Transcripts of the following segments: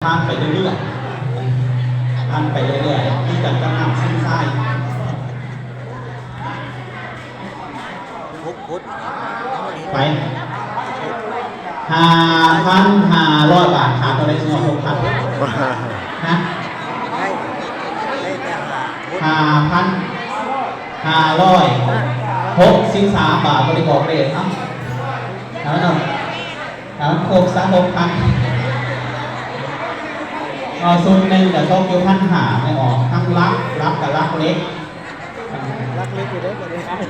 ຜ່ານໄປເລື້ອຍໆ ຜ່ານໄປເລື້ອຍໆ ຄືກັນກັບນ້ຳເຊນຊາຍ. ຫົກຄົນ ໄປ ຫ້າພັນຫ້າຮ້ອຍບາດ ຂາດເທົ່າໃດ? ສອງ ຫົກພັນ ຮະ? ໄດ້ ໄດ້ແຕ່ຫ້າຄົນ ຫ້າພັນຫ້າຮ້ອຍຫົກສິບສາມບາດ ບໍ່ໄດ້ບອກເລກ. ເອົ້າ ເອົາເນາະ ເອົາ ຄົບຊະ ຫົກພັນ ເອົາ ຊຸດໜຶ່ງກະຕົກຢູ່ພັນຫ້າ ແມ່ນອອກທັງຫຼັກ ຫຼັກກະຫຼັກເລັກ ຫຼັກເລັກຢູ່ເດ້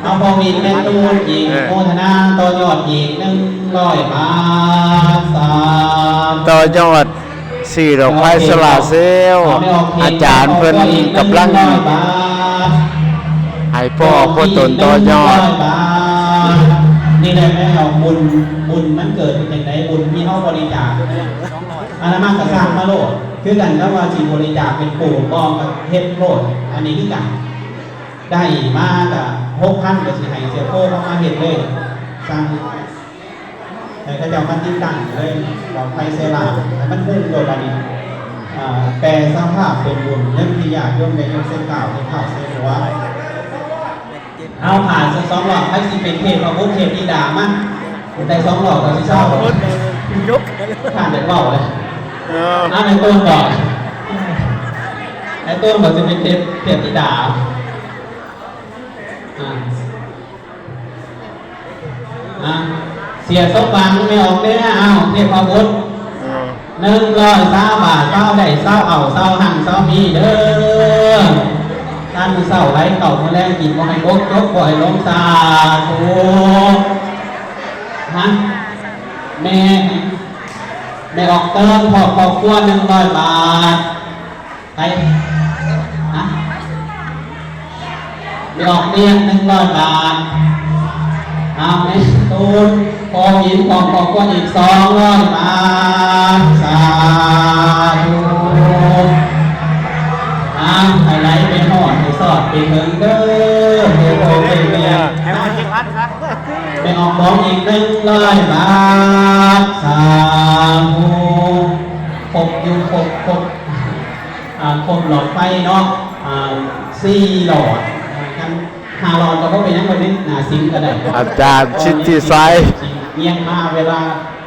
ເອົາ ພໍ່ວິນແມ່ຕູນອີກ ເອີ ໂມທະນາຕໍ່ຍອດອີກໜຶ່ງຮ້ອຍບາດ ສາທຸ ຕໍ່ຍອດ ຊື້ດອກໄຟໂຊລາເຊວ ອາຈານເພິ່ນກຳລັງໃຫ້ພໍ່ພໍ່ຕົນຕໍ່ຍອດ. ນີ້ແຫຼະແມ່ເຮົາ ບຸນ ບຸນມັນເກີດເປັນຈັ່ງໃດ? ບຸນທີ່ເຮົາບໍລິຈາກ ອາດຕະມາກະສ້າງມາໂລດ ຄືກັນກັບວ່າຊິບໍລິຈາກເປັນປູນບໍ່ ກະເຮັດໂລດ ອັນນີ້ຄືກັນ. ໄດ້ມາກະຫົກພັນ ກະຊິໃຫ້ເສຍໂປ້ເຮົາມາເຮັດເລີຍ ສັ່ງໃຫ້ເຂົາເຈົ້າມາຕິດຕັ້ງເລີຍ ດອກໄຟເຊລາ ໃຫ້ມັນຮຸ່ງໂລດບາດນີ້. ອ່າ ແປສະພາບເປັນບຸນ ເງິນທີ່ຍາດໂຍມໄດ້ຍົກໃສ່ກ້າວ ໃຫ້ເຂົ້າໃສ່ຫົວ. ເອົາ ຜ່ານສອງລອບ ໃຜຊິເປັນເທບພະບຸດເທບທິດາມັນ ໄດ້ສອງລອບກະຊິເຊົາ ຍົກ ທ່ານໄດ້ເວົ້າເລີຍ. ເອີ ເອົາ ໃຫ້ໂຕນບອກ ໃຫ້ໂຕນບອກຊິເປັນເທບ ເທບທິດາ. ອ່າ ອ່າ ເສຍສົມຫວັງແມ່ອອກເດີ້. ອ້າວ ເທບພະບຸດ ເອີ ໜຶ່ງຮ້ອຍຊາວບາດ ຊາວໄດ້ ຊາວເອົາ ຊາວຮັ່ງ ຊາວມີເດີ້. ທ່ານມື້ເຊົ້າໄຫຼເຂົ້າ ມື້ແລງກິນ ບໍ່ໃຫ້ອົກຈົກ ບໍ່ໃຫ້ຫຼົງ ສາທຸ. ຮະ ແມ່ ແມ່ອອກເຕີມ ຄອບຄົວ ໜຶ່ງຮ້ອຍບາດ. ໄປ ຮະ ໄປອອກວຽກ ໜຶ່ງຮ້ອຍບາດ. ເອົາ ແມ່ຕູນ ພໍ່ວິນ ຂອງຄອບຄົວອີກ ສອງຮ້ອຍບາດ. ສາທຸ. ເອົາ ໃຫ້ໄຫຼໄປຮອດ ໃຫ້ຊອດໄປເຖິງເດີ້ ໃຫ້ພໍ່ໃຫ້ແມ່. ແມ່ອອກບອງອີກ ໜຶ່ງຮ້ອຍບາດ. ສາທຸ. ຄົບຢູ່ ຄົບ ຄົບ. ອ່າ ຄົບຫຼອດໄຟເນາະ ອ່າ ສີ່ຫຼອດ ອ່າ ຄັນຫ້າຫຼອດກະບໍ່ເປັນຫຍັງ ບໍ່ເປັນໜ້າສິນກະໄດ້. ອາຈານສິດທິໄຊ ຍຽງມາເວລາ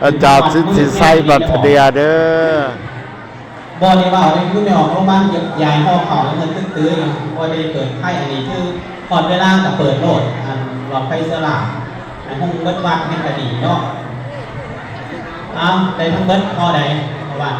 ອາຈານສິດທິໄຊ ບັດທະເດຍເດີ້. ບໍ່ໄດ້ເວົ້າເດ້ ຄືແມ່ອອກໂຮງບານ ຢາຍຫໍ່ເຂົ້າ ເງິນຕຶກຕື້ ບໍ່ໄດ້ເປີດໄພ. ອັນນີ້ຄືຮອດເວລາກະເປີດໂລດ ອັນຫຼອດໄຟເຊື້ອລາ ໃຫ້ຮູ້ເບິດວັດແມ່ນກະດີເນາະ. ເອົາ ໄດ້ທັງເບິດພໍໃດ ເພາະວ່າ